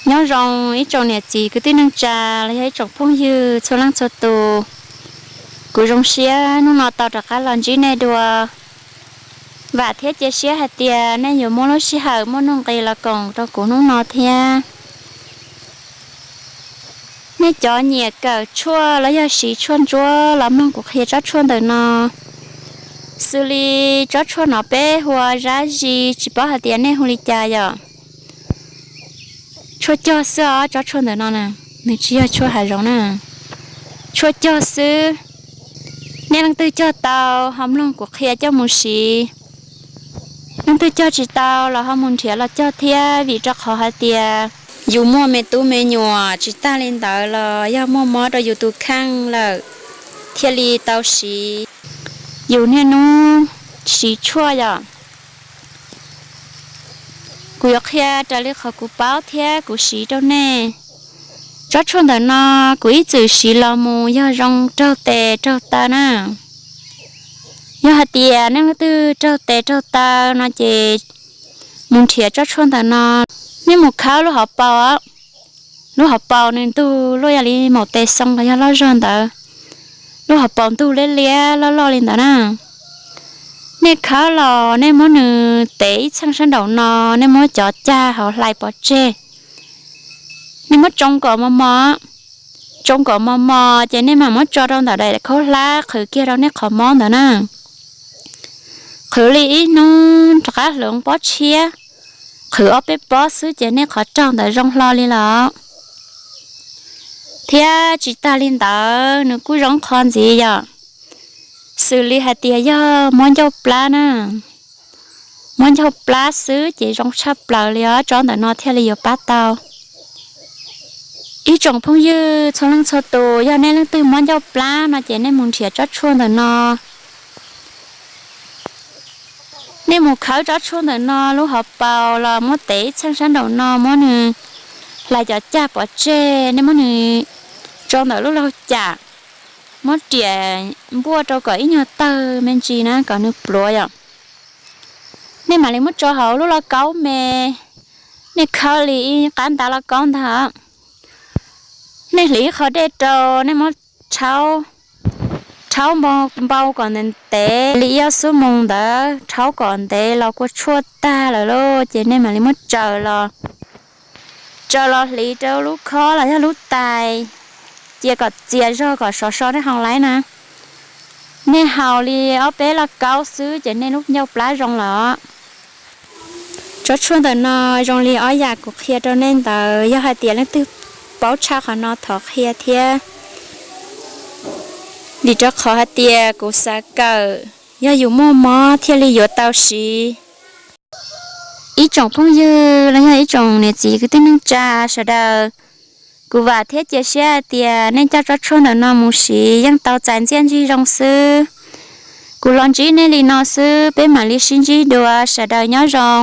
Nyob zoo ib tsoom niam txiv kwv tij neej tsa los yog ib tsoom phooj ywg txhua leej txhua tus. Kuv zoo siab hnub no tau rov qab los ntsib nej dua. Vam thiab cia siab hais tias nej yuav muab lub sij hawm muaj nuj nqis los koom rau kuv hnub no thiab. Nej cov nyiam kawm tshuaj los yog siv tshuaj ntsuab los mloog kuv qhia tsob tshuaj ntawm no. Xws li tsob tshuaj no peb hu ua zab zis, tsis paub hais tias nej hu li cas yom. Tshuaj cog xwb os, tsob tshuaj ntawm no na, nws tsis yog tshuaj hav zoov na. Tshuaj cog xwb. Nej leej twg cog tau ho mloog kuv qhia coj mus siv. Leej twg cog tsis tau los ho mus nrhiav los cog thiab, vim rau qhov hais tias yus muaj me tub me nyuam, tsis tag li ntawd los yog muaj mob rau yus tus kheej lawm thiaj li tau siv. Yus niaj hnub siv tshuaj yom. Kuv yuav qhia raws li qhov kuv paub thiab kuv siv rau nej. Tsob tshuaj ntawm no kuv ib txwm siv los mus yog zoo raug tes raug taw na. Yog hais tias nej leej twg raug tes raug taw no ces mus nrhiav tsob tshuaj ntawm no. Nej mus khawb lub hauv paus, lub hauv paus nws ntug luaj yog li maum tes xoo los yog loj zog ntawd. Lub hauv paus ntug liab liab loj loj li ntawd na. Nej khawb los nej muab nws tev ib txheej sab nraum no, nej muab cov cag hauv hlais pov tseg. Nej muab tsoo kom mos mos, tsoo kom mos mos ces nej mam muab tso rau ntawm daim khaub hlab qhwv kiag rau nej qhov mob ntawd na. Qhwv li ib hnub rov qab hloov pob tshiab, qhwv ob peb pob xwb ces nej qhov raug ntawd zoo hlo li lawm. Thiab tsis tag li ntawd nws kuj zoo qho ntxiv yom. Xws li hais tias yog mob ncauj plab na, mob ncauj plab xwb ces zoo tshaj plaws li os, tsob ntawm no thiaj li yuav pab tau. Ib tsoom phooj ywg txhua leej txhua tus, yog nej leej twg mob ncauj plab no ces nej mus nrhiav tsob tshuaj ntawm no. Nej mus khawb tsob tshuaj ntawm no lub hauv paus los muab tev ib txheej sab nraum no, muab nws hlais cov cag pov tseg, nej muab nws tso ntawm lub laug cam, muab riam npuaj rau kom ib nyuag tawg me ntsis na kom nws pluav yom. Nej mam li muab tso hauv lub lauj kaub me, nej khawb li ib qab ntav lauj kaub ntag. Nej hliv ib qho dej rau, nej muab rhaub, rhaub npau kom ntev ntev li ib ob xuab moos ntawd, rhaub kom ntev los kua tshuaj tag lawm lauj ces nej mam li muab tsaws los, tsaws los hliv rau lub khob los yog lub tais, cia kom txias zog kom sov so nej haus laib na. Nej haus li ob peb lauj kaub xwb ces nej lub ncauj plab zoo lawm. Tsob tshuaj ntawm no zoo li ob yam kuv qhia rau nej ntawd, yog hais tias leej twg paub tshaj qhov no thov qhia thiab. Vim rau qhov hais tias kuv xav kawm, yog yus muaj mob thiaj li yuav tau siv. Ib tsoom phooj ywg los yog ib tsoom niam txiv kwv tij neej tsa sawv daws, kuv vam thiab cia siab hais tias nej coj tsob tshuaj ntawm no mus siv yeej tau txais ntxiaj ntsig zoo xwb. Kuv los ntsib nej li no xwb, peb mam li sib ntsib dua, sawv daws nyob zoo.